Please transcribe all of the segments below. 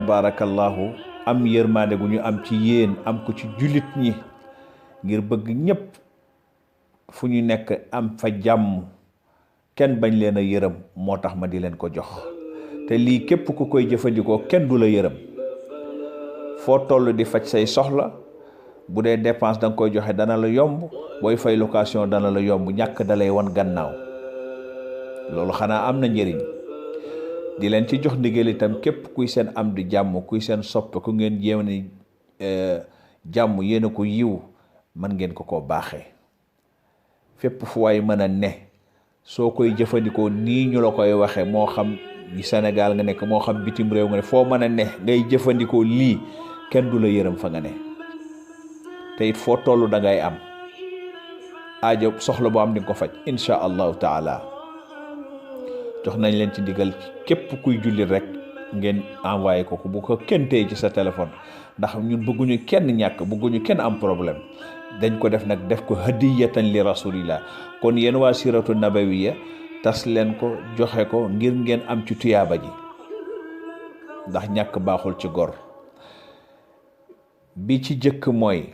tabarakallahu am yërmande gu ñu am ci yéen am ko ci jullit ñi ngir bëgg ñépp fu ñu nekk am fa jàmm kenn bañ leen a yërëm moo tax ma di leen ko jox te lii képp ku koy jëfandikoo kenn du la yërëm foo toll di faj say soxla bu dee dépense da nga koy joxe dana la yomb booy fay location dana la yomb ñàkk dalay wan gannaaw loolu xanaa am na njëriñ di leen ci jox ndigal itam képp kuy seen am di jàmm kuy seen soppe ku ngeen jéem ni jàmm yéen a ko yiw mën ngeen ko baaxee fépp fu waay mën a ne soo koy jëfandikoo nii ñu la koy waxe moo xam Sénégal nga nekk moo xam bitim réew nga ne foo mën a ne ngay jëfandikoo lii kenn du la yërëm fa nga ne te it foo toll da ngay am aajo soxla boo am di nga ko faj insha allahu taala jox nañ leen ci ndigal képp kuy julli rek ngeen envoyé ko bu ko kenn téye ci sa téléphone ndax ñun bëgguñu kenn ñàkk bëgguñu kenn am problème dañ ko def nag def ko hadiyatan li rasulillah kon yéen waa siratu nabawiya tas leen ko joxe ko ngir ngeen am ci tuyaaba ji ndax ñàkk baaxul ci gor bi ci jëkk mooy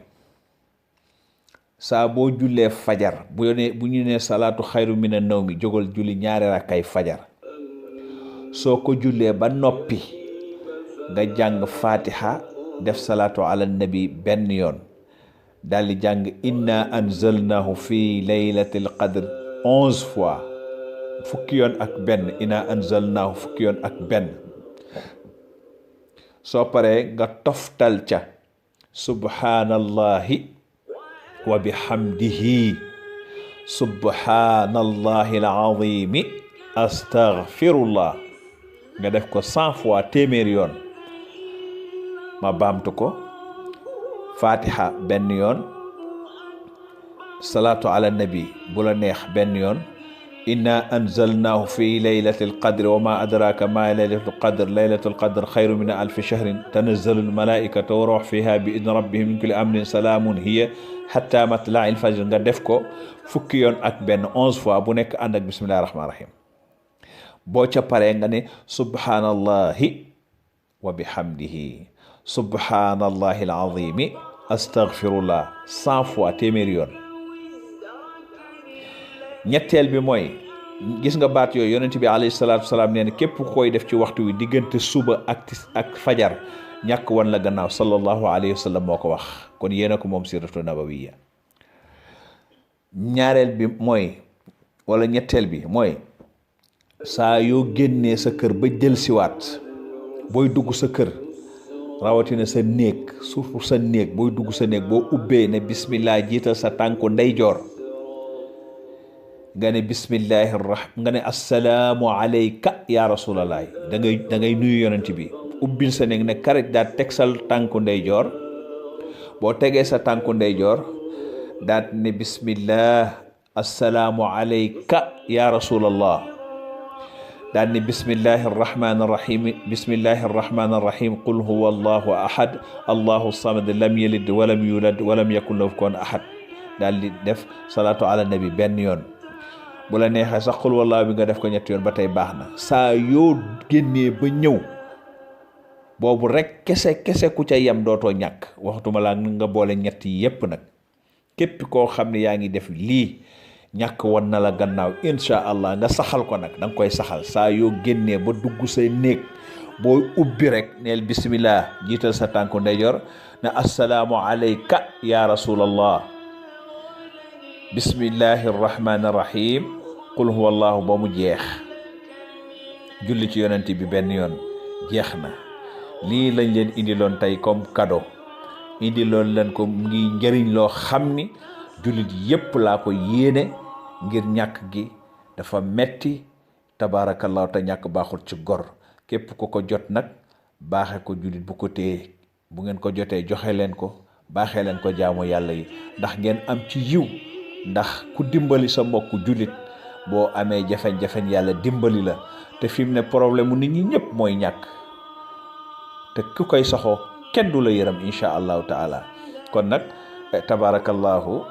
saa boo jullee fajar bu ñu nee salaatu xayru mina nawmi jógal julli ñaari rakkay fajar soo ko jullee ba noppi nga jàng fatiha def salaatu ala nabi benn yoon daldi jàng inna anzalnahu fi laylatil qadr 11 fois fukki yoon ak benn inna anzalnahu fukki yoon ak benn soo paree nga toftal ca subhanallahi wa bihamdihi subhanallahi alazimi astaghfirullah nga def ko 100 fois téeméer yoon ma baamtu ko fatiha benn yoon salaatu ala nabi bu la neex benn yoon inna anzalnahu fi laylatil qadr wa ma adraka ma laylatul qadr xayru min alfi shahrin tanazzalu almalaikatu wa ruh fiha bi idni rabbihim min kulli amrin salaamun hiya hatta matla'il fajr nga def ko fukki yoon ak benn 11 fois bu nekk ànd ak bismillahir rahmanir rahim boo ca paree nga ne subhanallahi wa bihamdihi subhanallahi alazimi astaghfirullah 100 fois téeméeri yoon ñetteel bi mooy gis nga baat yooyu yonent bi alayhi salaatu wasalaam nee na képp koy def ci waxtu wi diggante suba ak fajar ñàkk wan la gannaaw sallallahu alayhi wa sallam moo ko wax kon yéena ko moom siratu nabawiya ñaareel bi mooy wala ñetteel bi mooy saa yoo génnee sa kër ba jël siwaat booy dugg sa kër rawatina sa néeg surtout sa néeg booy dugg sa néeg boo ubbee ne bismillah jiital sa tànku ndeyjoor nga ne bismillahi nga ne assalaamu alayka ya rasulallah da ngay nuyu yonent bi ubbil sa néeg ne karaj daat teg sa tànku ndeyjoor boo tegee sa tànku ndeyjoor daat ne bismillah assalaamu alayka ya rasulallah daat ne bismillahi arrahmani arrahim qul huwa allahu ahad allahu samad lam yalid walam yulad walam yakun lahu kufuwan ahad daal di def salaatu ala nabi benn yoon bu la neexee sax qul wallaahu bi nga def ko ñetti yoon ba tey baax na saa yoo génnee ba ñëw boobu rek kese ku ca yem dootoo ñàkk waxtuma laa nga boole ñett yi yépp nag képp koo xam ne yaa ngi def lii ñàkk wan na la gannaaw insha allah nga saxal ko nag da nga koy saxal saa yoo génnee ba dugg say néeg booy ubbi rek neel bismillah jiital sa tànku ndeyjoor ne assalaamu alayka ya rasulallah bismillahi arrahmani arrahim qul huwa allahu ba mu jeex julli ci yonent bi benn yoon jeex na lii lañ leen indiloon tey comme cadeau indiloon leen ko ngi njëriñ loo xam ni jullit yépp laa ko yéene ngir ñàkk gi dafa metti tabarakallahu te ñàkk baaxul ci gor képp ku ko jot nag baaxe ko jullit bu ko téye bu ngeen ko jotee joxe leen ko baaxee leen ko jaamu yàlla yi ndax ngeen am ci yiw ndax ku dimbali sa mbokk jullit boo amee jafe-jafe yàlla dimbali la te fi mu ne problème mu nit ñi ñëpp mooy ñàkk te ku koy saxoo kenn du la yërëm insha allahu taala kon nag tabarakallahu